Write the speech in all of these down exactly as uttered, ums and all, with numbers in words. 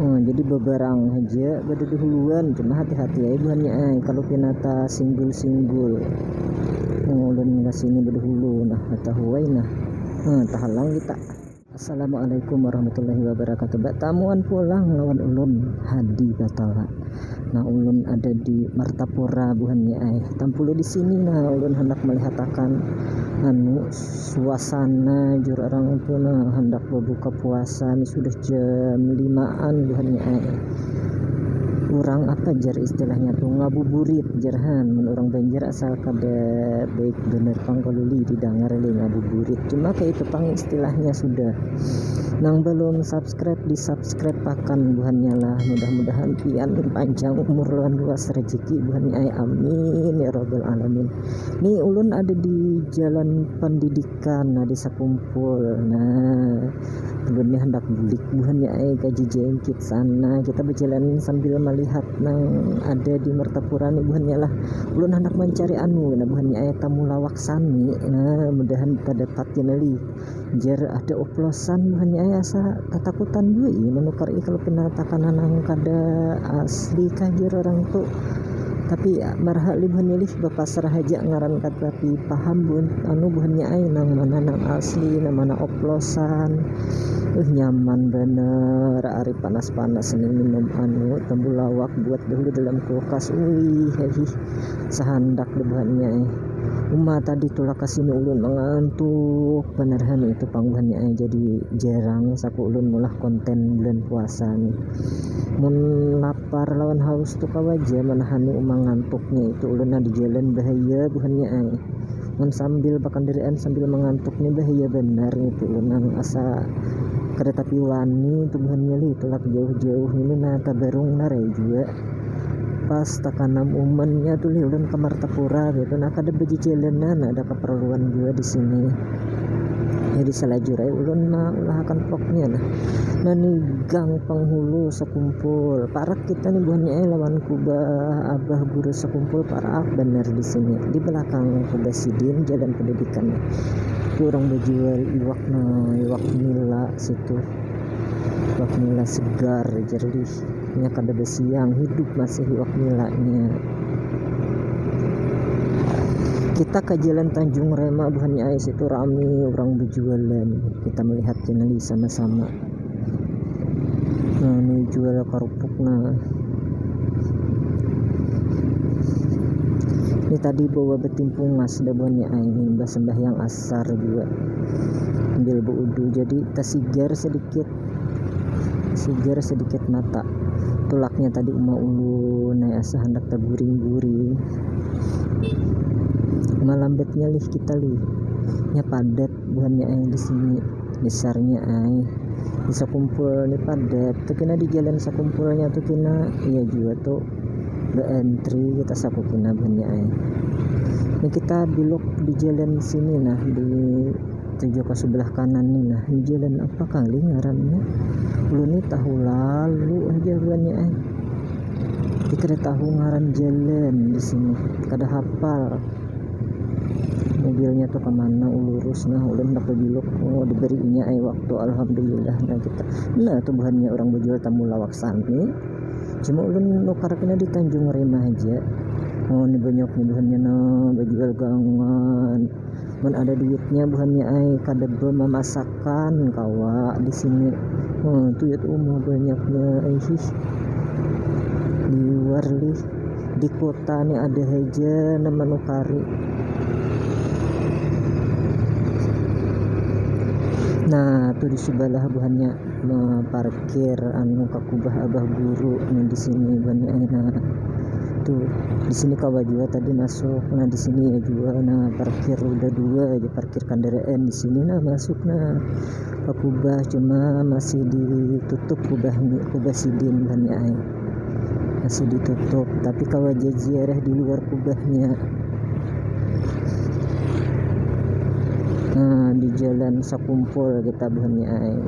Hmm, jadi beberang aja berdahuluan, cuma hati-hati ya buhannya ay, kalau pinata singgul-singgul. Hmm, ulun ke sini berdahulu nah, ketahuai nah. Hmm, tahalang kita. Assalamualaikum warahmatullahi wabarakatuh. Batamuan pulang lawan ulun Hadi Batala. Nah, ulun ada di Martapura buhannya ay. Tampulu di sini nah, ulun hendak melihatakan anu suasana jur orang itu nah, hendak berbuka puasa nih, sudah jam limaan buhannya ay. Urang apa jar istilahnya tuh, ngabuburit jar han, mun urang Banjar asal kada baik bener pang kaluli didangar lih ngabuburit, cuma kayak itu pang istilahnya sudah. Nang belum subscribe, di subscribe akan buhannya lah, mudah-mudahan pian panjang umur lawan luas rezeki buhannya ay, amin ya robbal alamin. Nih ulun ada di jalan pendidikan nah, di Sakumpul nah. Ulun nih hendak bulik buhannya ay ka Jijengkit sana, kita berjalan sambil melihat nang ada di Martapura nih buhannya lah. Ulun hendak mencari anu nah buhannya ay, tamu lawak sani nah, mudahan terdapat ya nali. Jar ada oplosan buhannya ay, asa tatakutan jua i menukar i kalau pina takanan nang kada asli kah jar orang tu. Tapi ya, marha lih buhannya lih bapasrah aja ngaran kada tapi paham bun, anu buhannya ay nang mana nang asli nang mana oplosan. Uh, nyaman bener ari panas-panas ini minum anu temulawak buat dahulu dalam kulkas. Uih, hehih, sahandak deh buhannya ay. Uma tadi tulak ke sini ulun mengantuk bener han itu pang buhannya ay, jadi jarang saku ulun mulah konten bulan puasa nih. Mun lapar lawan haus tu kawa ja manahani uma ngantuknya itu ulun nah, di jalan bahaya buhannya ay. Mun sambil bakandaraan sambil mangantuk nih bahaya banar nih tu ulun nang asa kada tapi wani tu buhannya lih tulak jauh-jauh ini nah, tabarung narai jua. Pas takanam umannya tu lih ulun ka Martapura gitu nah, kada bajajalanan, ada keperluan jua di sini. Jadi salajur ai ulun maulahakan vlognya nah. Nah, ni gang penghulu Sakumpul, parak kita ni buhannya ai lawan kubah abah guru Sakumpul, parak banar di sini di belakang kubah sidin jalan pendidikan. Itu orang bajual iwak nah, iwak nila situ, iwak nila segar jernih, nya kada basiang, hidup masih iwak nilanya. Kita ke jalan Tanjung Rema buhannya ai, situ rami orang berjualan. Kita melihat channel sama-sama. Nah, ini jual kerupuk nah. Ini tadi bawa betimpungas dah buhannya ai, basembahyang asar juga. Sambil beudu, jadi tasigar sedikit. Sigar sedikit mata. Tulaknya tadi uma ulun ai asa handak taguring-guring. Malambatnya lih kita lih. Nya padat buhannya ai di sini. Dasarnya ai. Di Sakumpul ni padat. Tu kena di jalan Sakumpulnya tu kena. Iya jua tu. Beantri kita saku kena buhannya ai. Ini kita biluk di jalan sini nah, di tuju ka subalah kanan ni nah. Ini jalan apa kali ngarannya? Ulun ni tahu lalu aja buhannya ai. Tapi kada tahu ngaran jalan di sini. Kada hafal. Mobilnya tu kemana ulurus nah, ulun hendak babiluk. Oh, diberinya ai waktu, alhamdulillah. Nah, kita, nah, tu buhannya orang bajual tamu lawak sani. Cuma ulun nukar kena di Tanjung Rema aja. Oh, ni banyak ni buhannya nah, bajual gangan. Mun ada duitnya buhannya ai, kada bemamasakan kawa di sini. Hmm, tu ya tu uma banyaknya ai hih. Liwar lih. Di kota ni ada haja nang manukari. Nah, tu di subalah buhannya. Nah, parkir anu ka kubah abah guru nah di sini buhannya ai nah. Tu di sini kawa jua tadi masuk. Nah, di sini ya jua nah parkir roda dua aja, parkir kendaraan di sini nah masuk nah. Ka kubah cuma masih ditutup kubah ni, kubah sidin buhannya ai. Masih ditutup, tapi kawa ja ziarah di luar kubahnya. Nah, di jalan Sakumpul kita buhannya ai.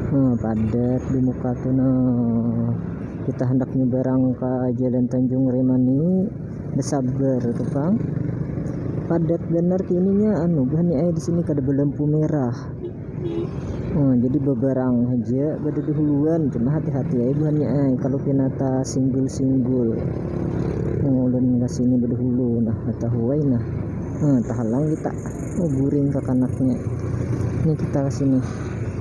Nah, padat di muka tu nah. Kita hendak nyeberang ka jalan Tanjung Rema ni, besabar tu pang. Padat banar kininya anu buhannya ai di sini kada belampu merah. Oh, jadi beberang aja berdahuluan, cuma hati-hati aja buhannya ay, kalau pinata singgul-singgul. Oh, ulun ke sini berdahulu, nah, ketahuai nah. Nah, tahalang kita. Oh, guring kakanaknya. Ini kita ke sini.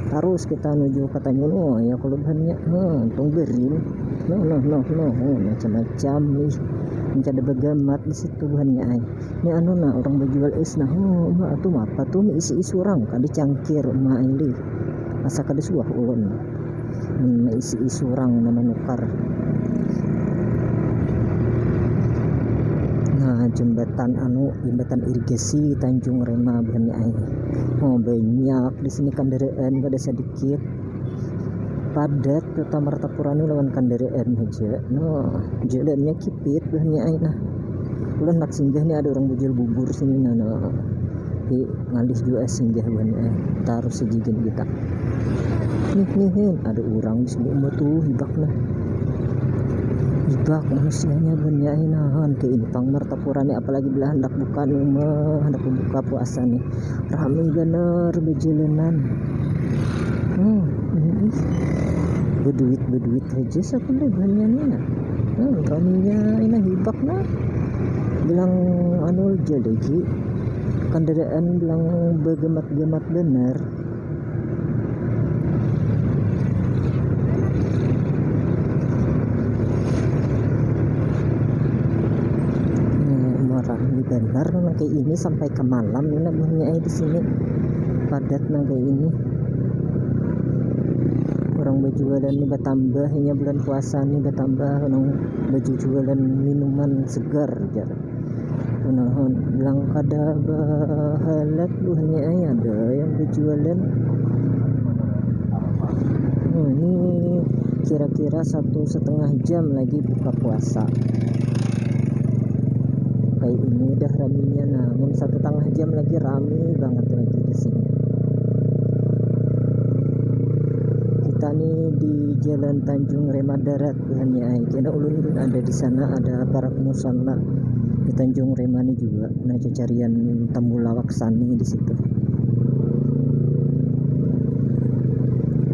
Terus kita nuju ke Tanjung. Oh, ya kalau buhannya. Hmm, untung berin. No, no, no, no. Oh, macam-macam nih. Mencada begamat di situ buhannya ay. Ni anu nah, orang bejual es nah. Oh, ma tu apa tu, isi-isi orang kada cangkir ma ini. Asa kada suah ulun. Hmm, isi-isi orang nama nukar. Nah, jembatan anu, jembatan irigasi Tanjung Rema buhannya ay. Oh, banyak di sini kendaraan kada sedikit. Padat kota Martapura ni lawan kendaraan aja. No, jalannya kipit buhannya ay nah. Ulun nak singgah ni ada orang bejual bubur sini nah. No. Tapi ngalih juga singgah buhannya ay. Taruh sejigen kita. Nih, nih, nih, ada orang di sini uma tuh, hibak nah. Hibak manusianya buhannya ay nah. Ke ini pang Martapura ni, apalagi bila hendak buka uma, hendak buka puasa nih. Rame banar bejalanan. Hmm, ini ih. Beduit-beduit aja saku lebannya ni nah. Hmm, raminya ini hibak nah. Bilang anu aja lagi. Kendaraan bilang begemat-gemat benar. Hmm, rami benar nang kayak ini sampai ke malam ini buhannya ay di sini. Padat nang kayak ini. Orang berjualan ni bertambah, inya bulan puasa ni bertambah, orang berjualan minuman segar jar. Nah, bilang kada bahalat buhannya ay, ada yang berjualan. Hmm, ini kira-kira satu setengah jam lagi buka puasa. Kayak ini dah raminya, namun satu setengah jam lagi rami banget lagi di sini. Kita nih di Jalan Tanjung Rema Darat buhannya ay. Kena ulun ada di sana, ada parak musala di Tanjung Rema ni juga. Nah, cacarian temulawak sani di situ.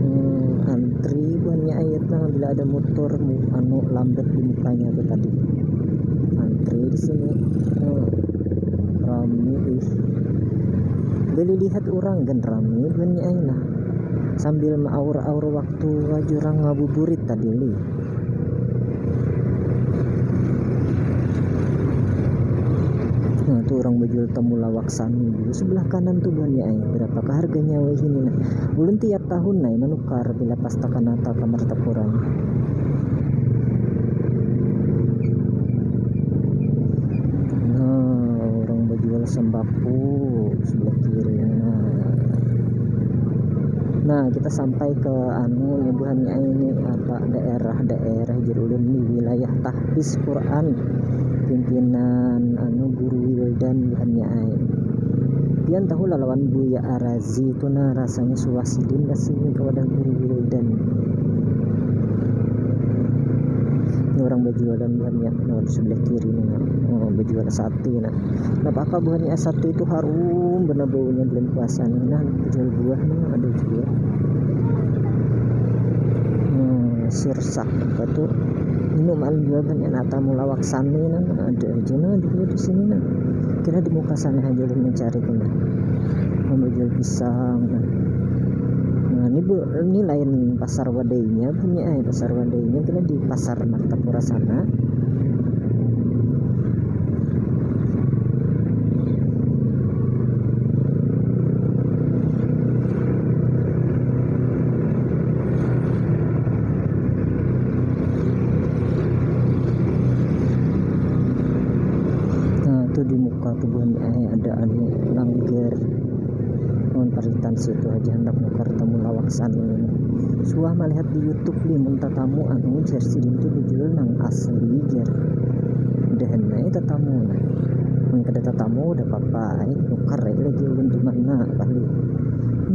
Hmm, antri buhannya ay nah, bila ada motor mu-, anu lambat di mukanya tu tadi. Antri di sini. Hmm, rami ih. Beli lihat orang kan rami buhannya ay nah. Sambil maaur-aur waktu jurang ngabuburit tadi li. Nah, tu orang bejual temulawak sani dulu sebelah kanan tu buhannya ay. Berapakah harganya weh ini nah? Ulun tiap tahun nah menukar bila pas takanata ka Martapura. Nah, orang bejual sembako sebelah kiri. Nah. Nah, kita sampai ke anu ni buhannya ini apa, daerah-daerah jar ulun ni wilayah tahfiz Quran pimpinan anu Guru Wildan buhannya ay. Pian tahu lah lawan Buya Arazi tu nah, rasanya suah sidin ka sini ka wadah Guru Wildan. Ini orang berjualan buhannya, nah, di sebelah kiri ni nah. Oh, berjual sate nah. Napa-apa buhannya sate itu harum benar baunya bulan puasa ni nah, jual buah ni ada juga. Hmm, sirsak apa tu, minuman juga banyak nah, temulawak sani nah, ada aja nah dulu di sini nah. Kira di muka sana aja ulun mencari tu nah. Mau jual pisang nah. Nah, ini bu, ini lain pasar wadainya punya, eh, pasar wadainya kira di pasar Martapura sana. Nah, tu di muka tu buhannya, eh, ada anu langgar. Mun paritan situ aja handak nukar temulawak sani ini. Suah malihat di YouTube li, mun tatamu anu jar sidin tu bujur nang asli jar. Mudahan ai tatamu nah. Mun kada tatamu, kada papa ai, nukar ai lagi ulun di mana kali.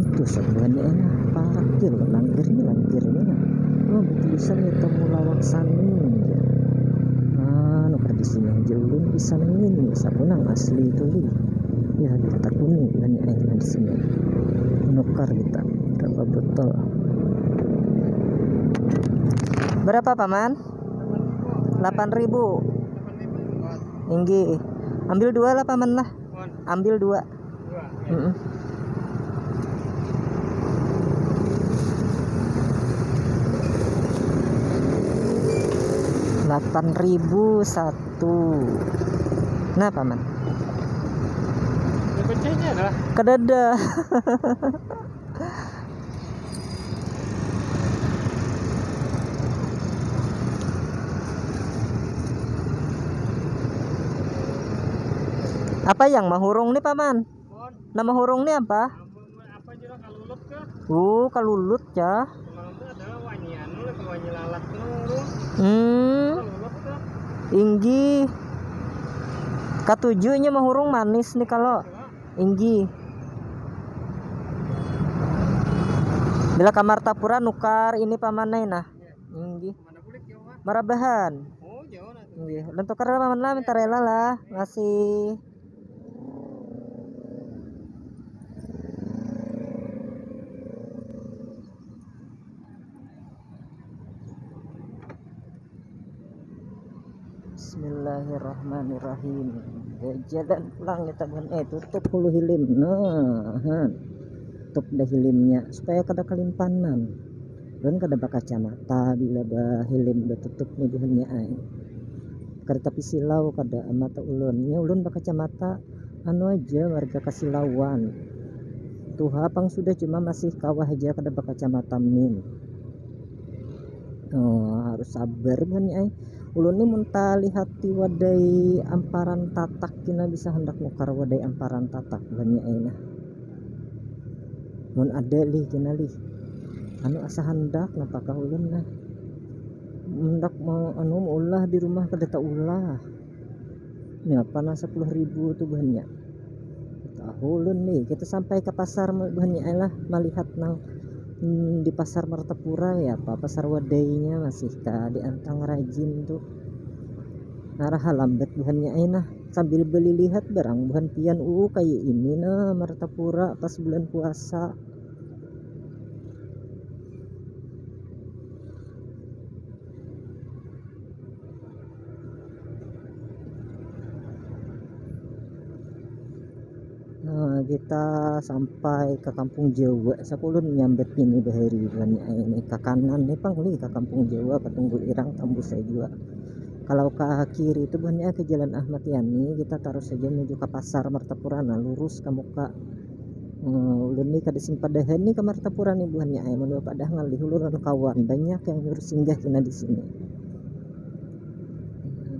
Itu sabuhan ni enak, parak jar langgar ni, langgar ni nah. Oh, betulisan ya temulawak sani jar. Ah, nukar di sini aja ulun bisa nang ini, sabu nang asli itu li. Ya, kita takuni lah ni ai di sini. Nukar kita. Berapa Betul. Berapa, Paman? Delapan ribu. Inggih. Ambil dua lah, Paman lah. Ambil dua. Mm-mm. Delapan ribu satu. Nah, Paman. Ada pecahnya dah. Kedada. Apa yang mahurung nih, Paman? Nama hurung ni apa? Apa jua kalulut kah? Uh, kalulut ya. Malam tu ada wanyi anu, lagi wanyi lalat tu. Hmm. Kalulut kah? Inggih. Katujuhnya mahurung manis nih kalau. Inggih. Bila ka Martapura nukar ini, Paman ai nah. Inggih. Mana kulit jauh ah? Marabahan. Oh, jauh nah tu. Inggih. Ulun tukar lah, Paman lah, minta rela lah. Masih. Bismillahirrahmanirrahim. Bajalan pulang kita, buhan. Eh, tutup hulu hilim. Nah, ha. Tutup dah hilimnya supaya kada kalimpanan. Ulun kada bakacamata bila bahilim batutup ni, buhannya ai. Kada tapi silau kada mata ulun. Nya ulun bakacamata anu aja, warga kasilauan. Tuha pang sudah, cuma masih kawah aja, kada bakacamata min. Oh, harus sabar, buhannya ai. Ulun ni mun talihati wadai amparan tatak kina bisa handak nukar wadai amparan tatak, buhannya ai nah. Mun ada lih kina lih. Anu asa handak napa kah ulun nah. Handak mau anu maulah di rumah kada taulah. Napa nah sapuluh ribu tu, buhannya. Tahu ulun nih, kita sampai ke pasar, buhannya ai lah, melihat nang, hmm, di pasar Martapura ya apa, pasar wadainya masih kah diantang rajin tu. Arah halambat, buhannya ai nah, sambil beli lihat barang buhan pian, uh, kaya ini nah Martapura pas bulan puasa. Nah, kita sampai ke Kampung Jawa. Sakulun nyambat ini bahari, buhannya ai ini ke kanan nih pang nih, ke Kampung Jawa, ke Tunggul Irang, tembus aja jua. Kalau ke kiri itu, buhannya ai ke Jalan Ahmad Yani, kita terus saja menuju ke Pasar Martapura, nah, lurus ke muka. Hmm, ulun ni kada sing padahan ni ka Martapura ni, buhannya ai, mun bapadah ngalih ulun lawan kawan, banyak yang nyuruh singgah kina di sini.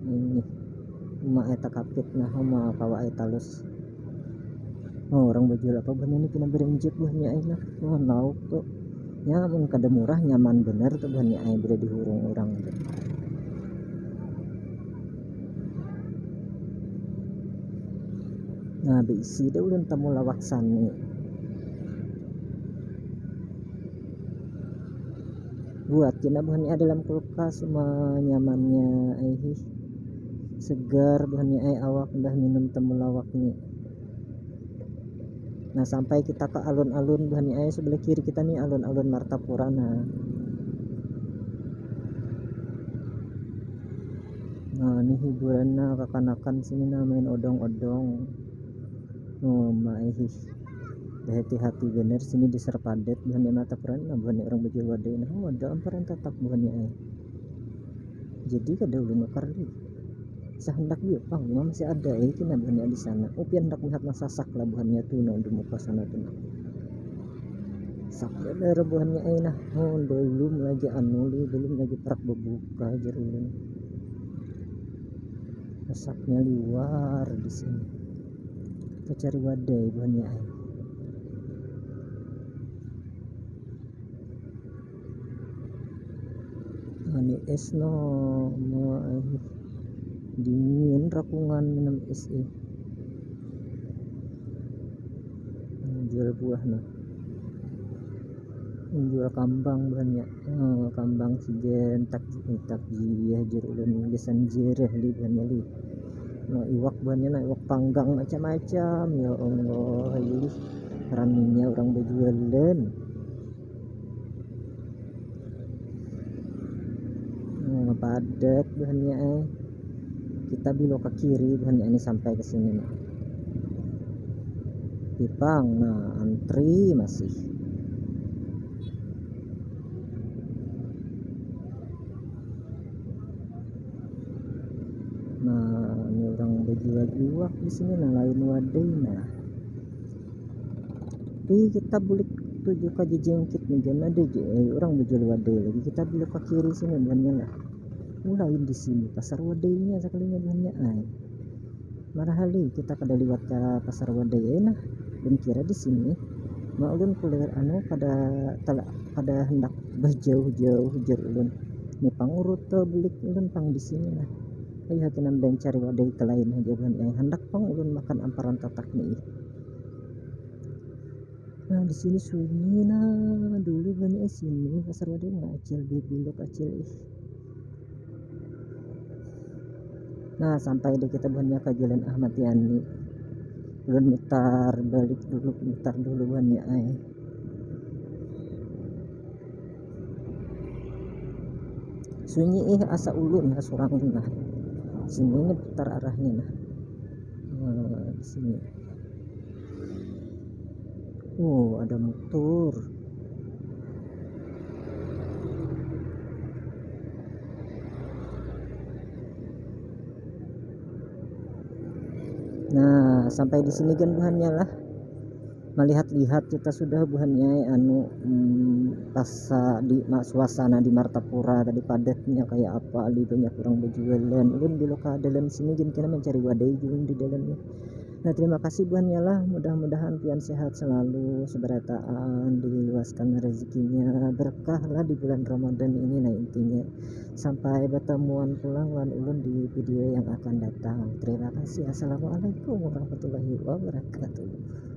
Ini uma ai takapit nah, uma kawa ai talus. Oh, orang bajual apa buhannya ni pina berenjek, buhannya ai nah. Oh, lauk tu. Nya mun kada murah, nyaman banar tu, buhannya ai, bila dihurung urang tu. Nah, beisi dah ulun temulawak sani. Buat kina buhannya dalam kulkas, uma nyamannya ai hih. Segar buhannya ai awak dah minum temulawak ni. Nah, sampai kita ke alun-alun, buhannya ai, sebelah kiri kita nih alun-alun Martapura, nah. Nah, ini hiburan, nah, kakanakan sini, nah, main odong-odong. Oh, maihis. Hati-hati bener sini, dasar padat, buhannya Martapura, nah, buhannya orang bajual wadai, nah, oh, ada amparan tatak, buhannya ai. Jadi kada ulun nukar lagi. Sahandak jua pang, cuma masih ada ai kina buhannya di sana. Oh, pian handak melihat nang sasak lah buhannya tu, nang di muka sana tu nah. Sak banar buhannya ai nah. Oh, belum lagi anu li, belum lagi parak babuka, jar ulun. Masaknya liwar di sini. Kita cari wadai buhannya ai. Mani es no, ma-, dingin rakungan minum es eh. Jual buah no. Jual kambang banyak. Eh, kambang sigen tak, tak jia, jar ulun, gasan jarah li banyak li. No, iwak banyak, no, iwak panggang macam-macam. Ya Allah, ini raminya orang berjualan. Padat buhannya ai. Kita belok ke kiri buhannya ini sampai ke sini nih. Pipang, nah, antri masih. Nah, ini orang berjual juak di sini, nah, lain wadai, nah. Tapi kita bulik tuju ka jejengkit nih, kan ada je, eh, orang berjual wadai lagi. Kita belok ke kiri sini buhannya lah. Mulai di sini pasar wadainya sekalinya buhannya ai. Marahali kita kada liwat ke pasar wadai ai nah. Dan kira di sini. Mak ulun kulihat anu kada tala kada hendak berjauh-jauh ujar ulun. Ini pang urut ke bulik ulun pang di sini lah. Ayo kita mencari wadai ke lain aja buhannya ai. Hendak pang ulun makan amparan tatak nih. Nah, di sini sunyi nah, dulu buhannya ai sini pasar wadai nah, acil, belok acil ih. Nah, sampai di kita buhannya ke Jalan Ahmad Yani. Ulun mutar balik dulu, mutar dulu buhannya ai. Sunyi ih asa ulun ha surang nah. Sini ini putar arahnya nah. Nah, di sini. Oh, ada motor. Nah, sampai di sini kan buhannya lah. Melihat-lihat kita sudah buhannya anu, hmm, pas di ma- suasana di Martapura tadi padatnya kayak apa, ali banyak orang berjualan. Ulun belok ke dalam sini gin kena mencari wadai julun di dalamnya. Nah, terima kasih buhannya lah. Mudah-mudahan pian sehat selalu, seberataan, diluaskan rezekinya, berkah lah di bulan Ramadan ini. Nah, intinya sampai bertemuan pulang wan ulun di video yang akan datang. Terima kasih. Assalamualaikum warahmatullahi wabarakatuh.